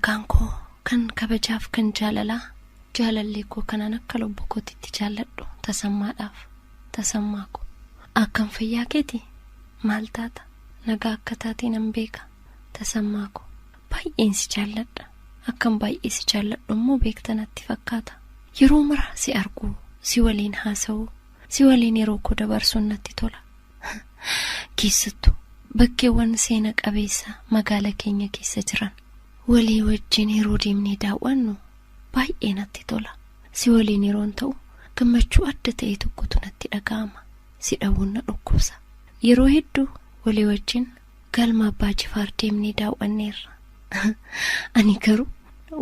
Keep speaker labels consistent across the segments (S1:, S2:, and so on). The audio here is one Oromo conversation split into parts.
S1: Nagaan koo kan kabajaaf kan jaalalaa jaalallee koo kanaan akka lubbuu kootitti jaalladhu tasammaadhaaf tasammaa koo akkam fayyaa keeti maal taata nagaa akka taatee nan beeka tasammaa koo baay'een si jaalladha akkam baay'ee si jaalladhu immoo beekta natti fakkaata yeroo mara si arguu si waliin haasa'uu si waliin yeroo koo dabarsuun natti tola keessattuu bakkeewwan seena qabeessa magaala keenya keessa jiran. Walii wajjin yeroo deemnee daawwannu baay'ee natti tola. Si waliin yeroon ta'u gammachuu adda ta'e tokkotu natti dhaga'ama. Si dhabuun na dhukkubsa. Yeroo hedduu walii wajjin galma abbaa jifaar deemnee daawwanneerra. Ani garuu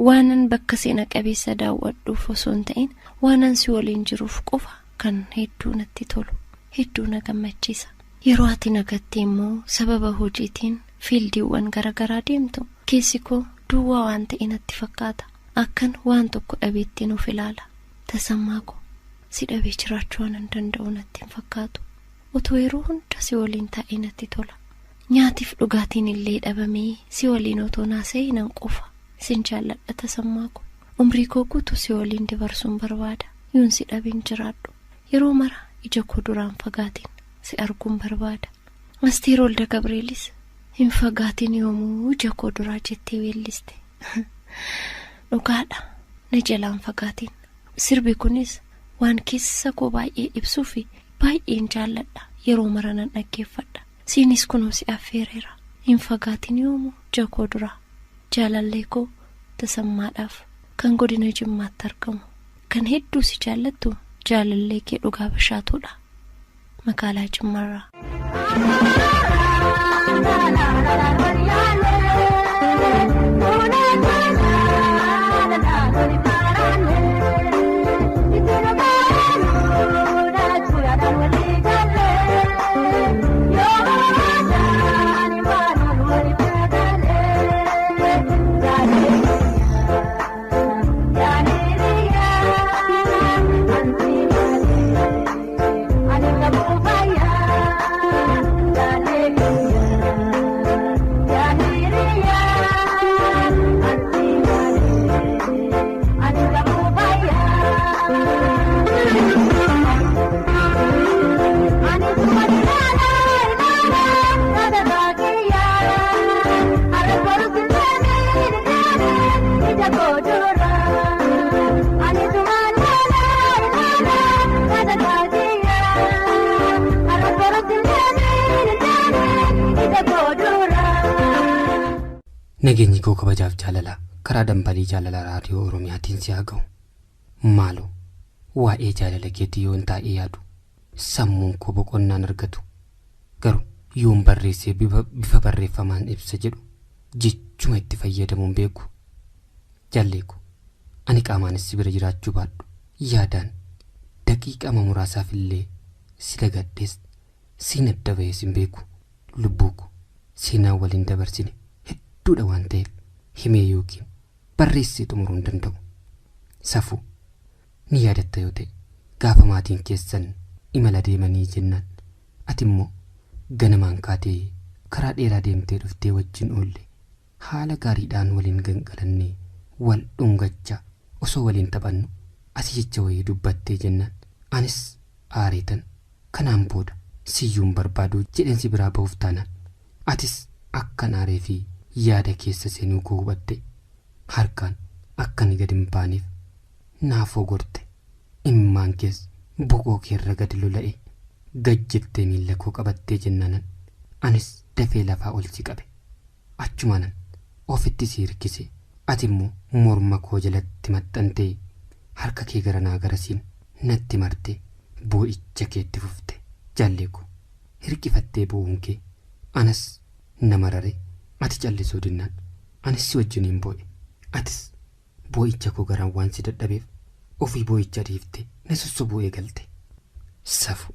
S1: waanan bakka seena qabeessa daawwadhuuf osoo hin ta'in waanan si waliin jiruuf qofa kan hedduu natti tolu hedduu na gammachiisa. Yeroo ati nagattee immoo sababa hojiitiin fiildiiwwan garaagaraa deemtu. Keessi koo duwwaa waan ta'e natti fakkaata. Akkan waan tokko dhabeettiin of ilaala. Tasammaa koo si dhabee jiraachuu waan hin danda'u natti hin fakkaatu. Otoo yeroo hunda si waliin taa'ee natti tola. Nyaatiif dhugaatiin illee dhabamee si waliin otoo naasa'ee nan quufa. Sin jaalladha tasammaa koo. Umrii koo guutuu si waliin dabarsuun barbaada. Yoon si dhabeen jiraadhu. Yeroo mara ija koo duraan fagaatiin si arguun barbaada. Asteer Walda Gabreelis. Hin fagaatiin yoomuu ija koo duraa jettee weelliste. Dhugaadha na jalaan fagaatiin. Sirbi kunis waan keessa koo baay'ee ibsuu fi baay'een jaalladha yeroo mara nan dhaggeeffadha. Siinis kunoo si affeereera. Hin fagaatiin yoomuu ija koo duraa. Jaalallee koo tasammaadhaaf kan godina Jimmaatti argamu. Kan hedduu si jaallattu jaalallee kee dhugaa bashaatuudha. Magaalaa Jimmaarraa.
S2: Nageenyi koo kabajaaf jaalalaa karaa dambalii jaalalaa raadiyoo Oromiyaatiin si haa ga'u. Maaloo waa'ee jaalala keetii yoon taa'ee yaadu sammuun koo boqonnaan argatu garuu yoon barreessee bifa barreeffamaan ibsa jedhu jechuma itti fayyadamuun beeku. Jaalleeku ani qaamaanis si bira jiraachuu baadhu yaadaan daqiiqama muraasaaf illee si dagadhees siin adda bahee sin beeku lubbuu koo seenaa waliin dabarsine. Hedduudha waan ta'eef himee yookiin barreessee xumuruu hin danda'u. Safuu ni yaadatta yoo ta'e gaafa maatiin keessan imala deemanii jennaan ati immoo ganamaan kaatee karaa dheeraa deemtee dhuftee wajjin oolle haala gaariidhaan waliin gangalannee wal dhungachaa osoo waliin taphannu asii jecha wayii dubbattee jennaan anis aareetan kanaan booda siyyuun barbaadu jedheen si biraa ba'uuf taanaan atis akkan aaree fi yaada keessa seenuu koo hubatte harkaan akka ani gadi hin baaneef naafoo gorte imimmaan kees boqoo keerra gadi lola'e gad jettee miilla koo qabattee jennaanan anis dafee lafaa ol si qabe achumaanan ofitti si hirkise ati immoo morma koo jalatti maxxantee harka kee garanaa garasiin natti marte boo'icha keetti fufte jaallee koo hirqifattee boo'uun kee anas na marare ati callisuu dinnaan anis si wajjiniin boo'e atis boo'icha koo garaan waan si dadhabeef ofii boo'icha dhiifte na sossobuu eegalte. Safu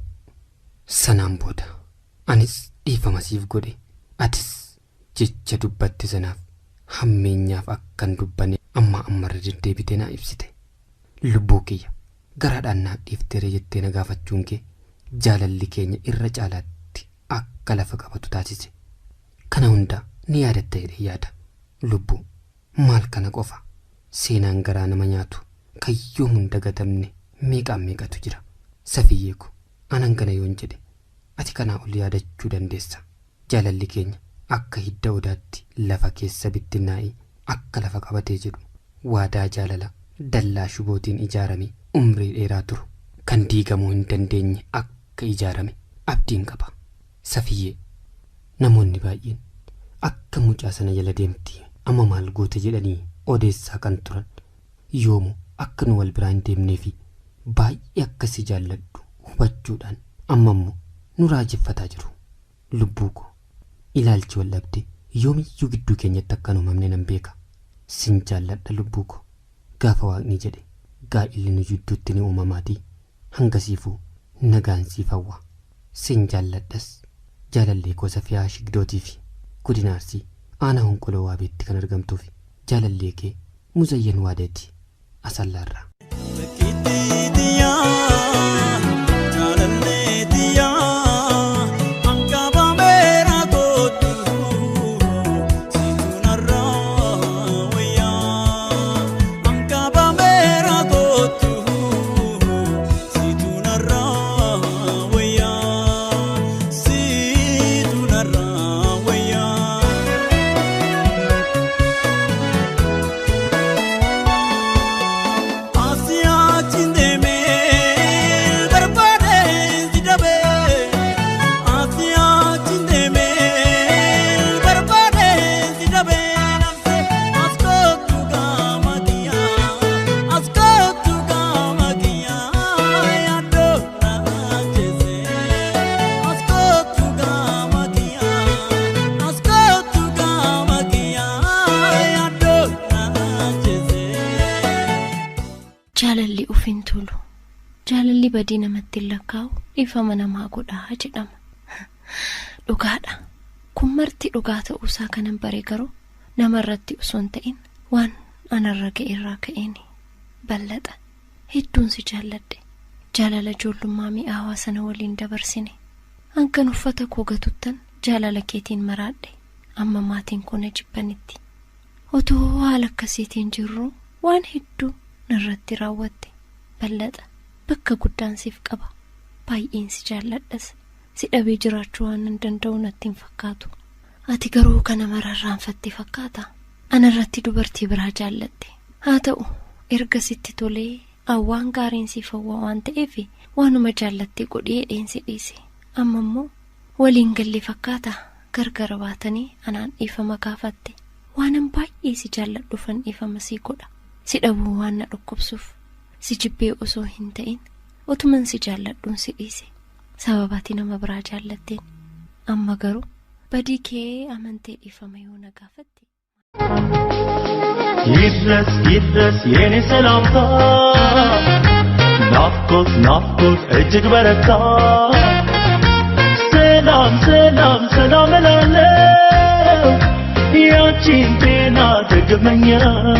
S2: sanaan booda anis dhiifama siif godhe atis jecha dubbatte sanaaf hammeenyaaf akkan dubbanne amma ammarra deddeebitee naa ibsite. Lubbuu kiyya garaadhaan naaf dhiifteere jettee na gaafachuun kee jaalalli keenya irra caalaatti akka lafa qabatu taasise. Kana hundaa ni yaadatta jedhee yaada. Lubbuu Maal kana qofa seenaan garaa nama nyaatu kan yoomuu hin dagatamne meeqaan meeqatu jira. Safiyyee ko anan kana yoon jedhe ati kanaa ol yaadachuu dandeessa. Jaalalli keenya akka hidda odaatti lafa keessa bittinnaa'ee akka lafa qabatee jedhu waadaa jaalala dallaa shubootiin ijaarame umrii dheeraa turu kan diigamuu hin dandeenye akka ijaarame abdiin qaba. Safiyyee namoonni baay'een akka mucaa sana jala deemti amma maal goote jedhanii odeessaa kan turan yoomu akka nu wal biraa hin deemnee fi baay'ee akka si jaalladhu hubachuudhaan amma immoo nu raajeffataa jiru. Lubbuu koo ilaalchi wal dhabde yoomiyyuu gidduu keenyatti akka hin uumamne nan beeka. Sin jaalladha lubbuu koo gaafa waaqni jedhe gaa'illi nu jidduutti ni uumamaatii hangasiifuu nagaan siif hawwa. Sin jaalladhas jaalallee koo Safiyaa Shigdootii fi godina Arsii aanaa Honqoloo Waabeetti kan argamtuuf jaalallee kee Muzayyan Waadeeti Asallaarraa.
S1: Jaalalli ofiin tolu. Jaalalli badii namatti hin lakkaa'u dhiifama namaa godhaa jedhama. Dhugaadha. Kun marti dhugaa ta'uusaa kanan bare garuu namarratti osoo hin ta'in waan anarra ga'e irraa ka'een bal'ata. Hedduun si jaalladhe. Jaalala ijoollummaa mi'aawaa sana waliin dabarsine. Hankan uffata koo gatuttan jaalala keetiin maraadhe. Amma maatiin koo na jibbanitti. Otoo haala akkasiitiin jirru waan hedduu narratti raawwatte. Bal'ata. Bakka guddaan siif qaba. Baay'een si jaalladhas. Si dhabee jiraachuu waan hin danda'u natti hin fakkaatu. Ati garuu kana mararraanfatte fakkaata. Anarratti dubartii biraa jaallatte. Haa ta'u erga sitti tolee awwaan gaariin siif hawwa waan ta'eef waanuma jaallatte godhee dheensi dhiise. Amma immoo waliin galle fakkaata gargar baatanii anaan dhiifama gaafatte. Waanan baay'ee si jaalladhuufan dhiifama sii godha. Si dhabuu waan na dhukkubsuuf. Si jibbee osoo hin ta'in otuman si jaalladhuun si dhiise. Sababaati nama biraa jaallatteen. Amma garuu badii kee amantee dhiifama yoo na gaafatte.
S3: ይድረስ ይድረስ የኔ ሰላምታ ናፍቆት ናፍቆት እጅግ በረታ ሰላም ሰላም ሰላም እላለሁ ያንቺን ጤና ደግመኛለሁ።